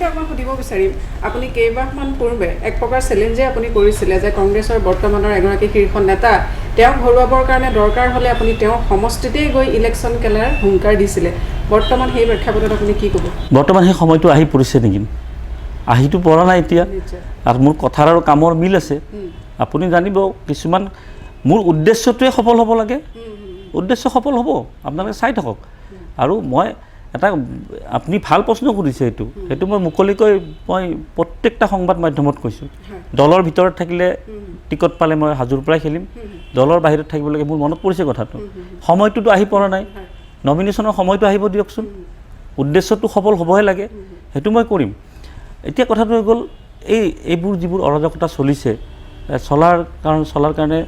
অকণমান সুধিব বিচাৰিম, আপুনি কেইমাহমান পূৰ্বে এক প্ৰকাৰ চেলেঞ্জে আপুনি কৰিছিলে যে কংগ্ৰেছৰ বৰ্তমানৰ এগৰাকী শীৰ্ষ নেতা, তেওঁক হৰুৱাবৰ কাৰণে দৰকাৰ হ'লে আপুনি তেওঁৰ সমষ্টিতেই গৈ ইলেকশ্যন খেলাৰ হুংকাৰ দিছিলে। বৰ্তমান সেই প্ৰেক্ষাপটত আপুনি কি ক'ব? বৰ্তমান সেই সময়টো আহি পৰিছে নেকি? আহিতো পৰা নাই এতিয়া। আৰু মোৰ কথাৰ আৰু কামৰ মিল আছে। আপুনি জানিব, কিছুমান মোৰ উদ্দেশ্যটোৱে সফল হ'ব লাগে। উদ্দেশ্য সফল হ'ব, আপোনালোকে চাই থাকক। আৰু মই এটা, আপুনি ভাল প্ৰশ্ন সুধিছে। সেইটো মই মুকলিকৈ মই প্ৰত্যেকটা সংবাদ মাধ্যমত কৈছোঁ। দলৰ ভিতৰত থাকিলে, টিকট পালে মই হাজোৰ পৰাই খেলিম। দলৰ বাহিৰত থাকিব লাগে, মোৰ মনত পৰিছে কথাটো। সময়টোতো আহি পৰা নাই। নমিনেশ্যনৰ সময়টো আহিব দিয়কচোন। উদ্দেশ্যটো সফল হ'বহে লাগে, সেইটো মই কৰিম। এতিয়া কথাটো হৈ গ'ল, এইবোৰ যিবোৰ অৰাজকতা চলিছে, চলাৰ কাৰণে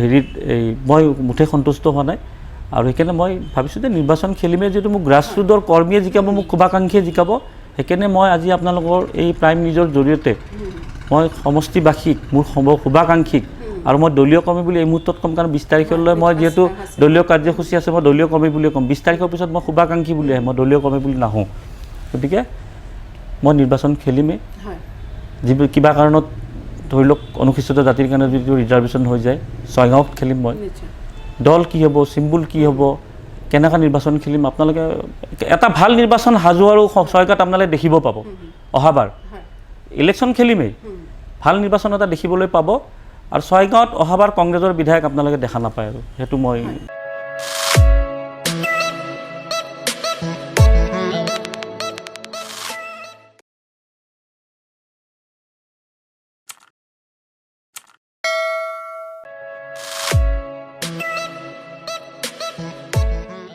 হেৰিত এই মই মুঠেই সন্তুষ্ট হোৱা নাই। আৰু সেইকাৰণে মই ভাবিছোঁ যে নিৰ্বাচন খেলিমেই। যিহেতু মোক গ্ৰাছৰুটৰ কৰ্মীয়ে জিকাব, মোক শুভাকাংক্ষীয়ে জিকাব, সেইকাৰণে মই আজি আপোনালোকৰ এই প্ৰাইম নিউজৰ জৰিয়তে মই সমষ্টিবাসীক, মোৰ শুভাকাংক্ষীক আৰু মই দলীয় কৰ্মী বুলি এই মুহূৰ্তত ক'ম, কাৰণ 20 তাৰিখলৈ মই যিহেতু দলীয় কাৰ্যসূচী আছে, মই দলীয় কৰ্মী বুলিয়ে ক'ম। 20 তাৰিখৰ পিছত মই শুভাকাংক্ষী বুলি আহিম, মই দলীয় কৰ্মী বুলি নাহোঁ। গতিকে মই নিৰ্বাচন খেলিমেই। যিবোৰ কিবা কাৰণত ধৰি লওক অনুসূচিত জাতিৰ কাৰণে যিটো ৰিজাৰ্ভেশ্যন হৈ যায়, ছয়গাঁৱত খেলিম মই। দল কি হ'ব, চিম্বল কি হ'ব, কেনেকুৱা নিৰ্বাচন খেলিম, আপোনালোকে এটা ভাল নিৰ্বাচন হাজো আৰু ছয়গাঁৱত আপোনালোকে দেখিব পাব অহাবাৰ। ইলেকশ্যন খেলিমেই, ভাল নিৰ্বাচন এটা দেখিবলৈ পাব। আৰু ছয়গাঁৱত অহাবাৰ কংগ্ৰেছৰ বিধায়ক আপোনালোকে দেখা নাপায় আৰু সেইটো মই